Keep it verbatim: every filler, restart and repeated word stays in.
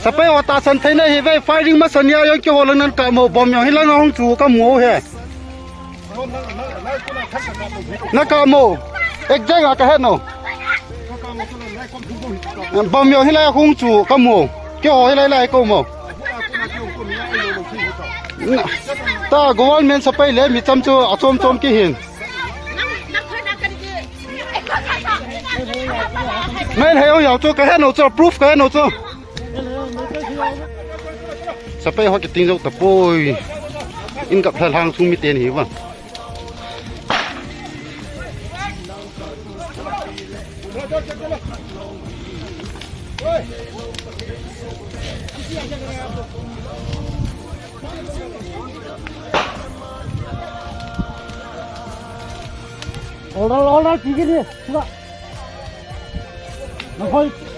Sepai ho tahsan theina hi ve, firing masa nia jong keiho lang nan kamo, bomb jong hilang a hung chu kamu he. Na kamo, exact a kahe nom. Bomb jong hilai a hung chu kamu. Keiho hilai lai kamu. Na, ta government sepai le mi cham chu achom chom kihin. Mai lhei o jao chu, kahe nom chu, proof kahe nom chu. Sepai ho kiting jou tapoi. In kap lha lang chung miten hi va. All right, all right, ठीक है, ठीक है। ना भाई।